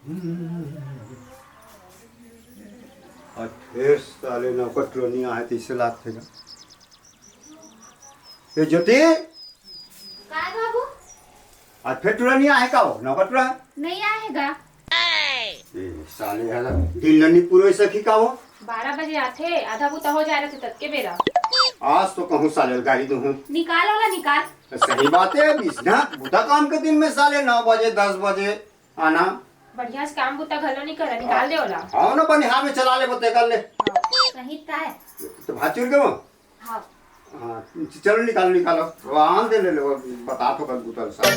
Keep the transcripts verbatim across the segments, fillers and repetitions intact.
आज फेर साले नौकर टुरा नइ आहे, तइसे लागथे गा। ए ज्योति, काय बाबू? आज फेर टुरा नइ आहे का वो, नौकर टुरा? नइ आहे गा। ए साले, हला दिन ल नइ पुरोय सकी का वो? बारह बजे आथे, आधा बुता हो जाय रहिथे ततके बेरा। आज तो कहूँ साले ल गारी दूहूँ। निकाल ओला, निकाल। सही बात हे, अब इसना बुता काम के दिन में साले नौ बजे, दस बजे आना। बढ़िया से काम बुता घलो नइ करे, निकाल दे ओला। हाँ ना, बनिहार में चला लेबो, ते कर ले। सही त हे। तो भात चुर के वो? हाँ। हाँ, चलो निकालो, निकालो। वो आन दे ले, ले, वो बता तो कर बुता साले।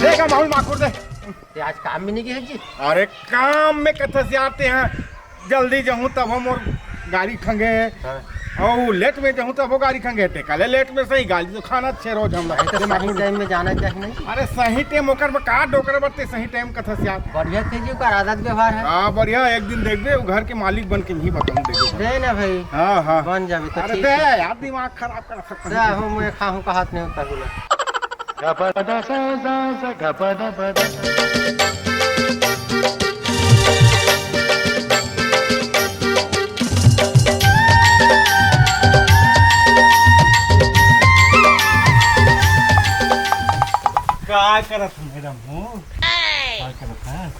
देगा माहौल माखुर दे। ये आज काम में नइ गे हे जी? अरे काम में कथस जाते हैं, जल्दी जाहूँ तब हम और गारी खंगे। हाँ। अउ लेट में जाहूँ तब वो गारी खंगे। ते काले लेट में सही गारी तो खाना छे रोज हम लोग। अरे तो सही टाइम में जाना चाहिए ना जी। अरे सही टाइम ओकर बर का डोकर बर ते सही टाइम कथस यार। बढ़िया थे जी, ओकर आदत व्यवहार हे। हाँ बढ़िया, एक दिन देखबे वो घर के मालिक बन के भी बताऊँ देखबे। दे ना भाई। हाँ, हाँ। बन जाबे तो अरे ठीक दे हे। यार, दिमाग खराब कर सकता जा है। हो, मैं खाहूँ का हाथ नहीं उतर बोला। काय करत हो मैडम हो? काय करत है?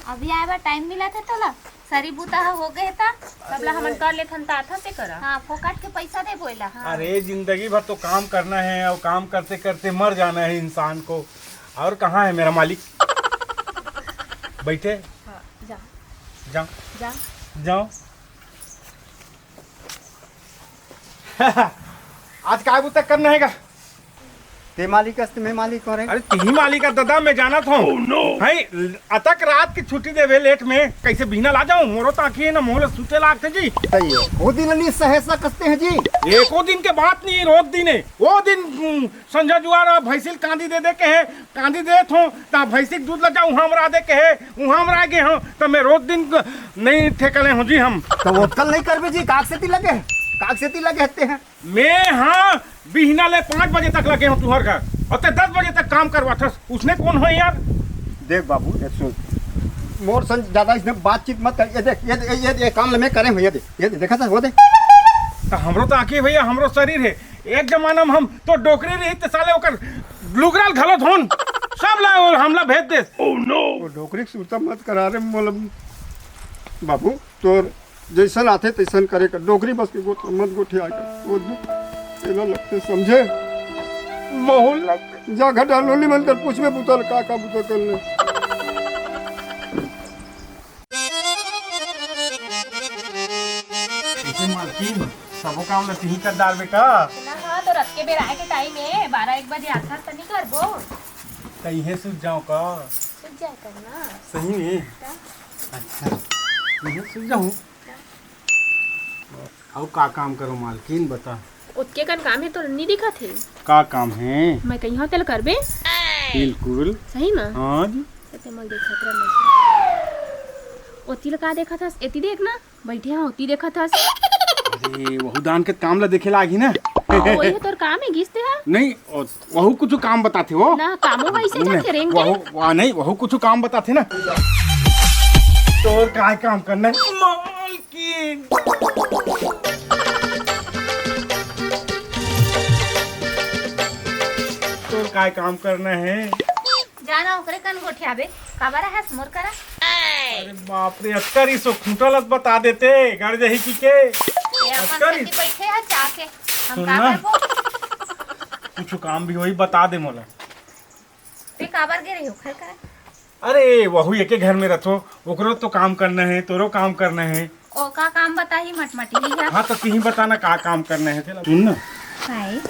अभी आए बर टाइम मिला था तोला। सरी बूता ह हो गए त सबला हमन कर लेथन त आथन ते करा। हाँ, फोकट के पैसा दे बोला। हाँ। अरे जिंदगी भर तो काम करना है और काम करते करते मर जाना है इंसान को। और कहाँ है मेरा मालिक? बैठे। हाँ, जा। जा। जा। जाओ। आज काय बुता करना है का? ते मालिक अस ते मैं मालिक हो रे। अरे तिही मालिक अस ददा, मैं जानत हूँ। Oh, no! है, अतक रात की छुट्टी देवे लेट में, कैसे बिहना ला जाऊँ? मोरो ताकि है ना, मोहले सुते लागते जी। सही है। वो दिन नहीं सहे सकते हैं जी। एको दिन के बात नहीं, रोज दिन है। वो दिन, हम्म, संझा जुआर आ भैंसिल कांदी दे दे के है, कांदी देत हो, ता भैंसिक दूध ला जाऊँ, उहाँ हमरा दे के है, उहाँ हमरा गे हो, तो मैं रोज दिन क-, नहीं ठेकले हूँ जी हम। तो वो कल नहीं करबे जी, काक सेती लगे, काक सेती लगे हते हैं। मैं हाँ बिहना ले पाँच बजे तक लगे हूँ तुहर घर, और ते दस बजे तक काम करवाथस, उसने कौन हो यार? देख बाबू, देख सुन, मोर संग ज्यादा इसने बातचीत मत कर। ये देख, ये, ये, ये, ये काम ले मैं करे हूँ, ये देख, ये देख, देखा था, वो देख। तो हमरो तो आँखी भैया, हमरो शरीर है। एक जमाना में हम तो डोकरी रही तो साले ओकर लुगराल घलो धोन, सब ला वो हमला भेज देस। Oh no! वो डोकरी के सुरता मत करा रे मोला बाबू, तोर जैसन आथे तैसन करे कर, डोकरी बस के गोठ मत गोठिया कर। वो दे, तेला लगते समझे। बहुत लगते। जा घर डाल लोली मन कर पूछबे पुतल का का पुतल कर ले। इसे मालकिन, सबो काम ल तिही कर डाल बेटा। ना हाँ, तो रत के बेर आए के टाइम है, बारह एक बजे आथस त नहीं करबो। त इहे सूझ जाओ का? सूझ जाए कर ना। सही में? का? अच्छा, इहे सूझ जाऊँ। अउ का काम करो मालकिन, बता। ओतके कन काम हे, तोला नी दिखत हे? का काम हे? मैं कही हव तेला करबे? बिल्कुल। सही में? हाँ जी। त ते मोला देखत रह, मैं ओती ला का देखत हस? एती देख ना, बैठे हव, ओती देखत हस। अरे, वहू दान के काम ला देखे ला आगी ना। हाँ, वही तोर काम हे, गिस ते हा? नहीं, ओ, वहू कुछ काम बताथे वो। ना, कामो वैसे नहीं, जाथे रेंग के। वहू, वह नहीं, वहू कुछ काम बताथे ना। तोर काय काम करना हे? मालकिन। तोर काय काम करना हे? जाना ओकरे कन गोठियाबे, काबर हस मोर करा? अरे बाप रे, अतका रिस हो, खूंटा लत बता देते, गड़ जाही की के? ये अपन अतका रिस। सती बैठे है जाके, हम सुन का ना। करबो? कुछ काम भी होही, बता दे मोला। ते काबर गे रही ओखर करा? अरे, वहू एके घर में रथो, ओकरो तो काम करना हे, तोरो काम करना हे। ओ का काम बताही मटमटी ही है। हाँ, तो तिही बताना का काम करना हे तेला। सुन ना। हाय।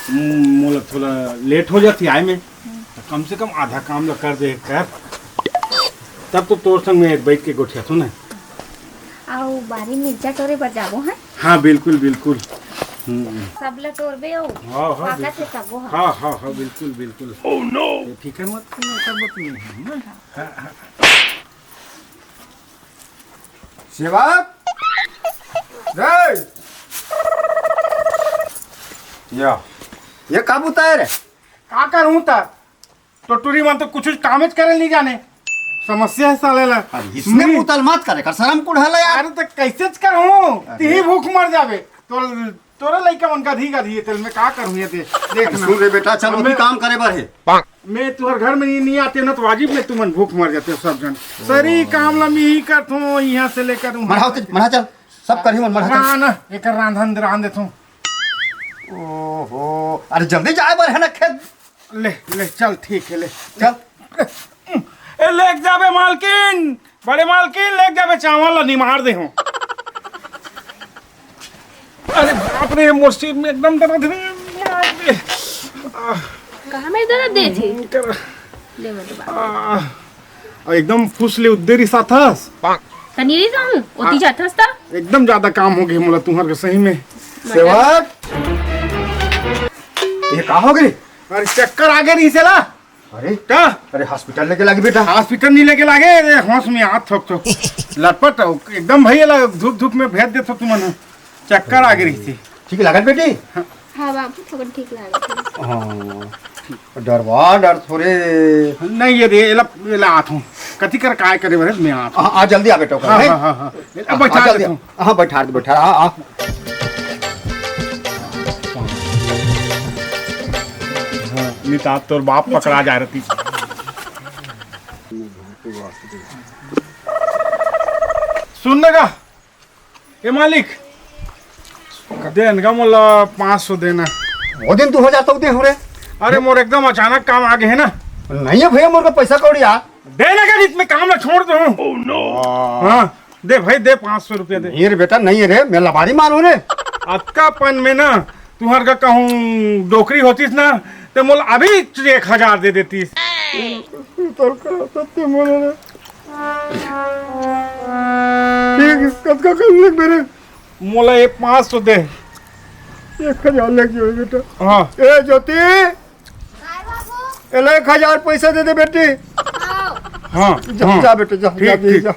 हम्म, मोला थोड़ा लेट हो जाती आए में। हम्म। तो कम से कम आधा काम ला कर दे कर। तब तो तोर संग में बैठ के गोठियाथो ना। अउ बारी मिर्चा टोरे बर जाबो, हैं? हाँ, बिल्कुल, बिल्कुल। हम्म। सब ला टोरबे अउ हाँ, हाँ, पाकत हे बिल्कुल। तबो, हाँ। हाँ, हाँ, हाँ, बिल्कुल, बिल्कुल। Oh no! ये फिकर मत करो, सब बात नहीं है, ना? हाँ, हाँ। सेवक, रे, या, ये का बुता है रे? का करूं त? तो टूरी मन तो कुछ कामेच करे नहीं जाने। समस्या है साले ला। अब इसने मैं मुतल मत करे कर, शर्म कुढ़ा ला यार। अरे तो कैसे करहूं? अरे। तिही भूख मर जाबे। तो तोरा लइका मन गधी गधी हे, तेल में का करूं ये दे, देख ना। सुन रे बेटा, चल, अब अभी मैं काम करे बर हे। मैं तुहर घर में नहीं, नहीं आते ना तो वाजिब में तुमन भूख मर जाते हो सब जन। सरी काम ला मैं ही करथों, यहाँ से लेकर वहाँ मढ़ा तक। होते, मढ़ा चल, सब करही मन, मढ़ा चल। ना, ना, एकर रांधन रांध देथों। ओहो, अरे जल्दी जाए बर है ना खेत। ले, ले, चल, ठीक है, ले। चल। ए, लेके जाबे मालकिन, बड़े मालकिन, लेके जाबे चावल ला निमार दे हूँ। अरे बाप रे, मोर सिर में एकदम दर्द हे। बाप रे। कहाँ में दर्द देथे? कर। ले मत बाप। आ, एकदम फुस ले उद्देरी साथस। तनी रही जाऊं, ओती आ, जाथस ता? एकदम ज्यादा काम हो गए मोला तुहर के सही में। सेवक, ये का हो गई? अरे चक्कर आ गए रही से ला। अरे का? अरे हॉस्पिटल लेके लागी बेटा। हॉस्पिटल नहीं लेके लागे, अरे होश में हाथ ठोक ठोक। लटपट हो, एकदम भैया ला धूप धूप में भेज देथो तुमन। चक्कर आ गए रही थी। ठीक लागत बेटी? हाँ बाबू, थोड़ा ठीक लागत है। हाँ। डरवा डर थोड़े। नहीं ये दे, एला, एला आत हूँ। कथी कर काय करे बर, मैं आत हूँ। हाँ, आ जल्दी आ बेटा, हाँ, हैं? हाँ, हाँ, हाँ। अब बैठा हाँ, जल्दी देता हूँ। आ। हाँ, बैठा दे, बैठा, आ, आ। हाँ, नहीं तो आप तोर बाप पकड़ा जा रहती। सुन ना का, ए मालिक, दे ना का मोला पाँच सौ देना। वो दिन दो हजार तो दे हो रे। अरे मोर एकदम अचानक काम आ गए है ना। नहीं है भैया, मोर का पैसा कौड़ी आ। देना का, नहीं तो मैं काम ना छोड़ दूँ। हाँ, दे भाई, दे पाँच सौ रुपया दे। नहीं रे बेटा, नहीं है रे, मैं लबारी मार हूँ रे। अतका पन में ना, तुहर का कहूँ डोकरी होतीस ना, ते मोला अभी एक हजार दे देतीस। तोर का सत्य मोला रे। ठीक, कतका कर ले मेरे? मोला ये पाँच सौ दे। एक हजार लेके जाओ बेटा। हाँ। ए ज्योति, काय बाबू? एला एक हजार पैसा दे दे बेटी। हाँ। हाँ, जा, हाँ। जा बेटे, जा, ठीक, जा, ठीक। जा।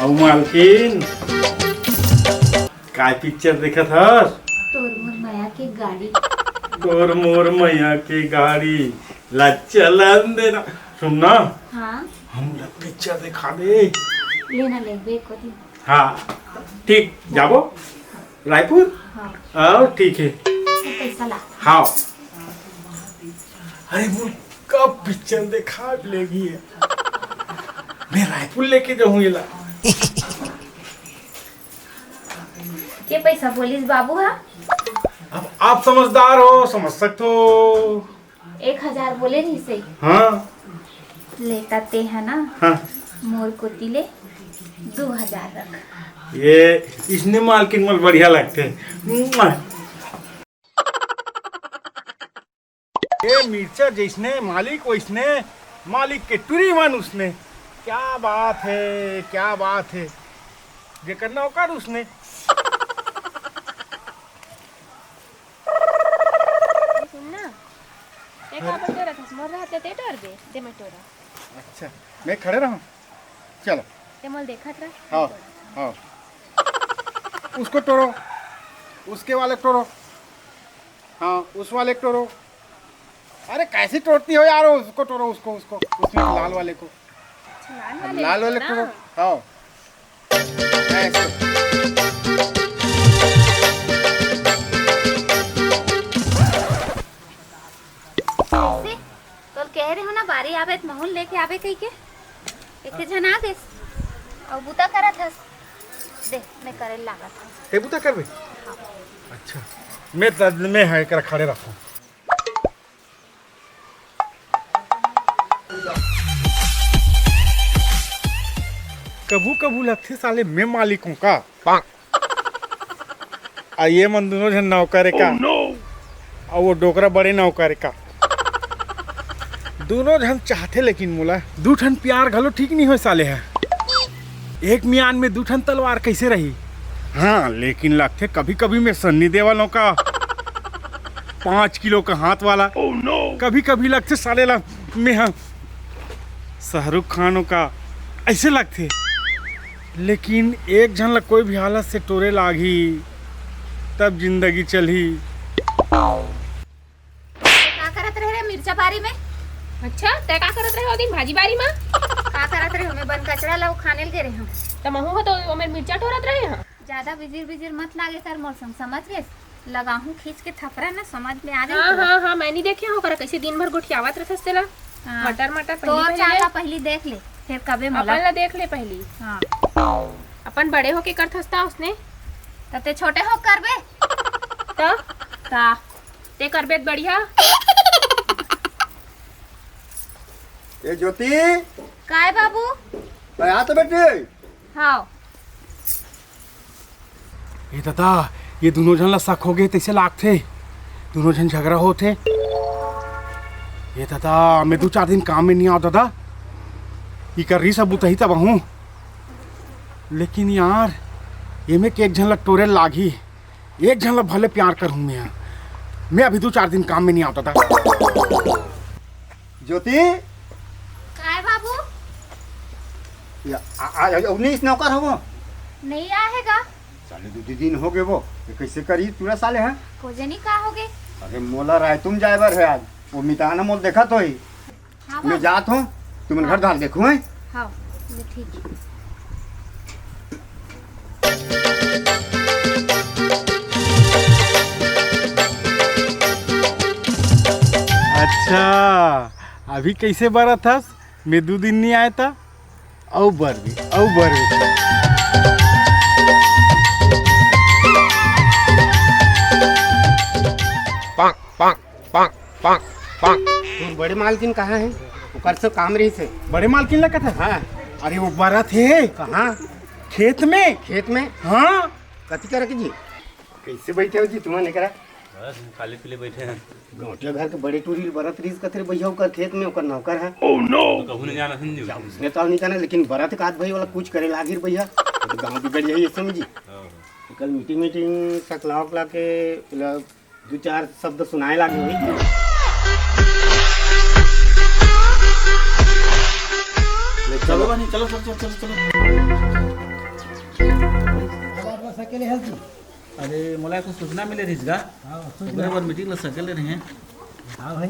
अउ मालकिन, काय पिक्चर देखत हस? तोर मोर मया के गाड़ी। तोर मोर मया के गाड़ी ला चलन देना। सुन ना, हाँ। हमला पिक्चर देखा दे। लेना ले, बेग को दी। हाँ, ठीक, जाबो रायपुर। हाँ। हाँ, ठीक है। पैसा ला। हाँ। अरे वो कब पिक्चर देखा लेगी है? मैं रायपुर लेके जाऊँ ये ला। के पैसा बोलिस बाबू हा? अब आप समझदार हो, समझ सकते हो। एक हजार बोले रहिसे। हाँ। लेता ते है ना? हाँ। मोर कोती ले दो हजार रख। ये इसने मालकिन मोला बढ़िया लगथे। ये मिर्चा जैसने मालिक वैसने, मालिक के टुरी मन उसने। क्या बात है, क्या बात है। जेकर नौकर उसने। सुन ना, ते काबर टोरत हस? मोर रहते ते टोरबे, दे मैं टोरा। अच्छा, मैं खड़े रहूं? चलो। ते मोल देखत रह। हाँ, हाँ। उसको टोरो, उसके वाले टोरो। हाँ, उस वाले टोरो। अरे कैसी टोरती हो यार, उसको टोरो, उसको, उसको, उसमें लाल वाले को। अच्छा, लाल वाले लाल को वाले ना? टोरो, हाँ। ऐसे। कैसे? कल कह रहे हो ना, बारी आवे त महूं ल लेके आवे कहिके। एक झन आ गेस। अउ बुता करत हस। दे, मैं करे लागत हूँ। ते बुता करबे? अच्छा, मैं त, मैं है एकरा खड़े रखूँ। कभू कभू लगथे साले मैं मालिक हूँ का? आ ये मन दोनों झन नौकर हे का? अउ वो डोकरा बड़े नौकर हे का? दोनों झन चाहथे लेकिन मोला दू ठन प्यार घलो ठीक नहीं होय साले ह। एक मियान में दू ठन तलवार कैसे रही? हाँ, लेकिन लगथे कभी कभी मैं सन्नी देवल हूँ का, पाँच किलो का हाथ वाला। कभी कभी लगथे साले ला मैं ह शाहरुख खान हूँ का, ऐसे लगथे। लेकिन एक झन ला कोई भी हालत से टोरे लागही, तब जिंदगी चलही। का करत रहे रे मिर्चा बारी में? अच्छा, तै का करत रहे ओ दिन भाजी बारी में? का करत रहे, ओमे बन कचरा ला उखाने ल गे रहे हूँ। त महू ह तो ओमे मिर्चा टोरत रहे हूँ। ज्यादा बिजिर बिजिर मत लागे कर मोर संग, समझ गेस? लगाहूँ खींच के थपरा ना, समझ में आ जाए हाँ, तोला। हाँ, हाँ, मैं नहीं देखे हूँ ओकरा, कैसे दिन भर गोठियावत रहथस तेला। हाँ। मटर, मटर, पहली, तोर पहली चाल ले। ला पहली देख ले, फिर कबे मोला। अपन ला देख ले पहली। हाँ। अपन बड़े होके करथस ता उसने। त ते छोटे हो करबे। त? का? ते करबे त बढ़िया। ए ज्योति। काय बाबू? अरे आ तो बेटी। हाँ। ए दादा, ये दुनों झन ला शक होगे तइसे लागथे। दुनों झन झगड़ा होथे। ए दादा, मैं दू चार दिन काम में नहीं आव दादा। इकर रीस अब उतही तब आहूँ। लेकिन यार, एमे के एक झन ला टोरे लागही। एक झन ला भले प्यार करहूँ मैं। मैं अभी दू चार दिन काम में नहीं आव दादा। ज्योति। काय बाबू? या, आ, आ, आ, उन्नीस नौकर हवो। नहीं आए हे गा। साले दू, दू दिन होगे वो। ये कैसे करी पूरा साले हैं? को जनी का होगे? अरे मोला रायतुम जाए बर है आज। वो मितान मोल देखत होही। हाँ, मैं बाबू। जात हूँ, तुमन घर डाल देखो, हैं? हाँ, ये ठीक है। अच्छा, अभी कैसे बरत हस? मैं दू दिन नहीं आए था। अउ बरबे, अउ बरबे। पाक, पाक, पाक, पाक, पाक। तोर बड़े मालकिन कहाँ है? ओकर से काम रहिस हे। बड़े मालकिन ला कथे? हाँ। अरे वो बरत हे। कहाँ? खेत में। खेत में? हाँ। कथी करके जी? कैसे बैठे हो जी तुमन एकरा? बस खाली पीले बैठे हैं। गौंटिया घर के बड़े टूरी बरत रिहिस कथे रे भैया, ओकर खेत में ओकर नौकर है। Oh no! तो कहूँ नहीं जाना समझू। उसने तो नहीं जाना, लेकिन बरत का हाथ भाई वाला कुछ करे लागिर भैया, तो गाँव बिगड़ जाइए समझी। हाँ। कल मीटिंग मीटिंग सकला उकला के मतलब दो चार शब्द सुनाए लागे हुई। चलो बनी, चलो, चलो, चलो, चलो, चलो। अकेले हल जी। अरे, मोला कुछ सूचना मिले रहिस गा। हाँ, सूचना। ओकरे बर मीटिंग ल सकेले रहे। हाँ भाई।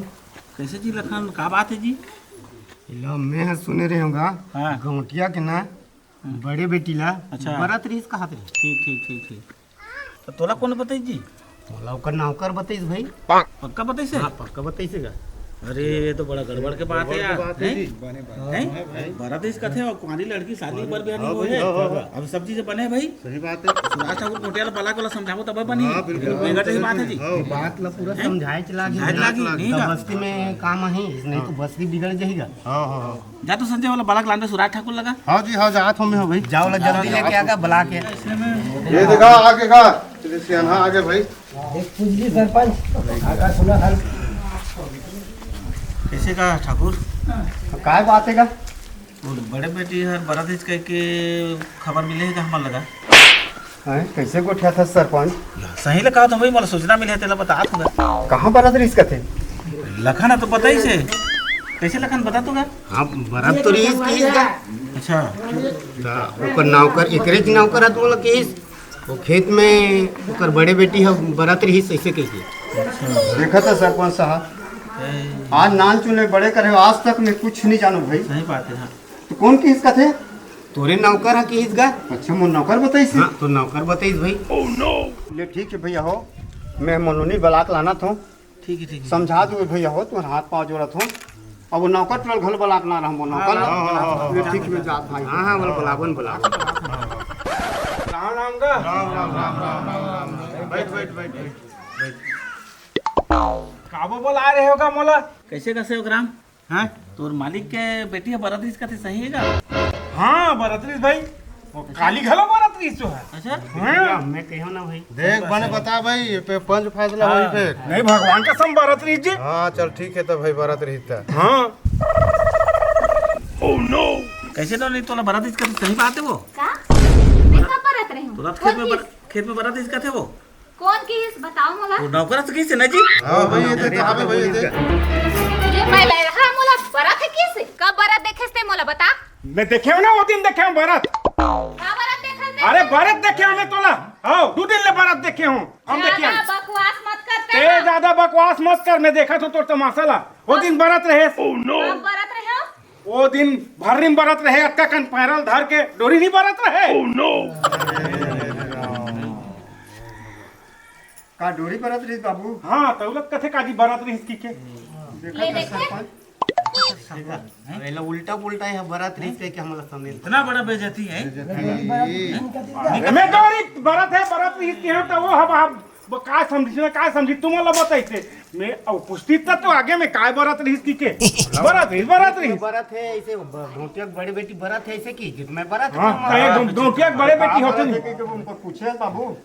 कैसे जी लखन, का बात है जी? लो, मैं ह सुने रहे हूँ गा, हाँ। गौंटिया के ना, हम्म। बड़े बेटी ला, अच्छा। बरत रहिस कहत रहे। ठीक, ठीक, ठीक, ठीक। तो तोला कौन बताई जी? मोला ओकर नौकर बताइस भाई। पक्का बताइस हे? हाँ, पक्का बताइस हे गा। अरे, ये तो बड़ा गड़बड़ के बात है यार। गड़बड़ के बात है हैं? जी। बने बात हैं? है भाई। बरत रहिस कथे और कुंवारी लड़की शादी बर बिहानी हाँ होए भाई, है। हाँ, हाँ। अब सब चीजें बने हैं भाई। सही बात है। सुभाष ठाकुर कोटियाल बला को समझाओ तब बनी। हाँ, बिल्कुल। बेंगट ही बात है जी। हाँ। बात ला पूरा हैं? समझाए चला गया। समझाए चला गया। नहीं तो गा। बस्ती में काम है, नहीं तो हाँ। बस्ती बिगड़ जाएगा। हाँ, हाँ, हाँ। जा तो संजय वाला बला के लान दे सुभाष ठाकुर लगा। हाँ जी, हाँ, जात हूँ मैं, हाँ भाई। जाओ ला जल्दी लेके आ गा बला के। ये देखा आगे का, तेरे सियाना आगे भाई। देख पूछ ली सरपंच, का, का सुना हाल? कैसे का ठाकुर? काय बात है का? वो बड़े बेटी हर बरत रहिस कह के खबर मिले है का हमर लगा? हैं, कैसे गोठिया था सरपंच? सही लगा तो भाई, मोला सूचना मिले है, तेला बता तो। कहाँ बरत रहिस कथे? लखन तो बताइस हे। कैसे लखन बता तो का? हाँ, बरत तो रहिस कहिस का। अच्छा। ता ओकर नौकर, एकरे जी नौकर है तो बोला कहिस। वो खेत में ओकर बड़े बेटी ह बरत रहिस, ऐसे कहिके। अच्छा। देखा था सरपंच साहब, ए। आज नान चुने बड़े करे, आज तक मैं कुछ नहीं जानू भाई। सही बात है, हाँ। तो कौन किहिस कथे? तोरे नौकर ह किहिस गा। अच्छा, मोर नौकर बताइस हे? हाँ, तो नौकर बताइस भाई। ले ठीक है भैया हो, मैं मनोनी बला के लानत हूँ। ठीक है, ठीक है। समझा दो भैया हो, तुम्हारा हाथ पाँव जोड़त हूँ। अब वो नौकर टोल घल बला के ना रहम, वो नौकर हाँ, हाँ, हाँ, हाँ, हाँ। ठीक में जात भाई। हाँ, हाँ, बोला, बोला, बोला, बोला। राम राम का। राम, राम, राम, राम, राम, राम। बैठ, बैठ, बैठ, बैठ, बैठ। काबो बोला आ रहे हो का मोला? कैसे, कैसे हो ग्राम? हाँ? तोर मालिक के बेटी ह बरत रहिस कथे, सही है का? हाँ, बरत रहिस भाई। वो काली घलो बरत रहिस जो है। अच्छा? हाँ। मैं कहो ना भाई। देख, बने बता भाई, ये पे पंच फैसला हाँ। होई पे। नहीं, भगवान कसम बरत रहिस जी। हाँ, चल ठीक है तो भाई, बरत रहिस त। हाँ। कैसे तो नहीं, तोला बरत रहिस कथे, सही बात है वो। का? मैं कब बरत रही हूँ? तोला खेत में बर-, खेत में बरत रहिस कथे वो। कौन किहिस बताओ मोला? वो नौकर से किहिस ना जी? हाँ भाई, ये तो अरे, कहाँ पे भाई, ये देख। ये मैं ले रहा मोला बरत है किहिस? कब बरत देखेस ते मोला बता? मैं देखे हूँ ना, वो दिन देखे हूँ बरत। काबर अरे बरत देखे हंव मैं तोला। हव, दू दिन ले बरत देखे हंव। हम देखे हंव। बकवास मत कर ते। ते ज्यादा बकवास मत कर, मैं देखत हंव तोर तमाशा ला। वो दिन बरत रहे। हम बरत रहे हो? वो दिन भर्री म बरत रहे, अतका कन पैरा ल धर के डोरी नइ बरत रहे। का डोरी बरत रहिस बाबू? हाँ, तउलक कथे काजी बरत रहिस कहिके। देखा ले था देखे? सरपंच। अब एला उल्टा पुल्टा हे बरत रहिस कहिके हमला समझ। इतना बड़ा बेइज्जती है। अरे मैं डोरी बरत हे, बरत रहिस कहेंव त वो हब, हब, ब-, का समझिस ना, का समझिस, तुमन ला बताइस हे। मैं, अब पुछतिस त तो आगे में काय बरत रहिस कहिके। बरत रहिस, बरत रहिस। बरत हे अइसे, ब-, ढोटिया के बड़े बेटी बरत हे अइसे कि मैं बरत हाँ, हंव। अरे ढो-, ढोटिया के बड़े बेटी होते नहीं। कि तुमको पूछे बाबू,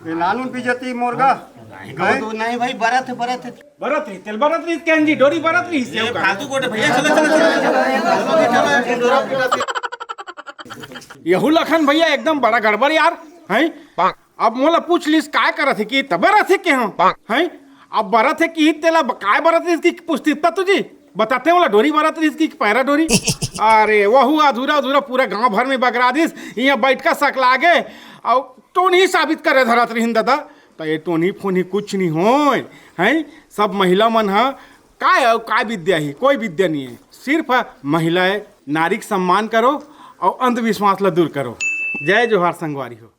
ये लालू बीजेती मोर गा। नहीं, वो तो नहीं भाई, बरत हे, बरत हे। बरत रहिस, तेला बरत रहिस कहेंव जी, डोरी बरत रहिस, ये फालतू गोठे भैया, चलो, चलो, चलो, चलो। यहू लखन भैया एकदम बड़ा गड़बड़ यार, हैं? अब मोला पूछ लिस, "काय करत हे?" कि "त बरत हे," कहेंव, हैं? अब बरत हे कि तेला ब-, "काय बरत रहिस?" कि पूछतिस त तुजी बतातेंव ओला, डोरी बरत रहिस कि पैरा डोरी। अरे, वहू अधूरा अधूरा पूरा गांव भर में बगरा दिस, इहां बइठ के सकला गे, अउ टोनही साबित करे धरत रहिन ददा। त ये टोनही फोनही कुछ नइ होय, हैं? सब महिला मन ह काय अउ काय विद्या ही, कोई विद्या नइ हे। सिर्फ महिलाएं, नारी के सम्मान करो अउ अंधविश्वास ला दूर करो। जय जोहार संगवारी हो।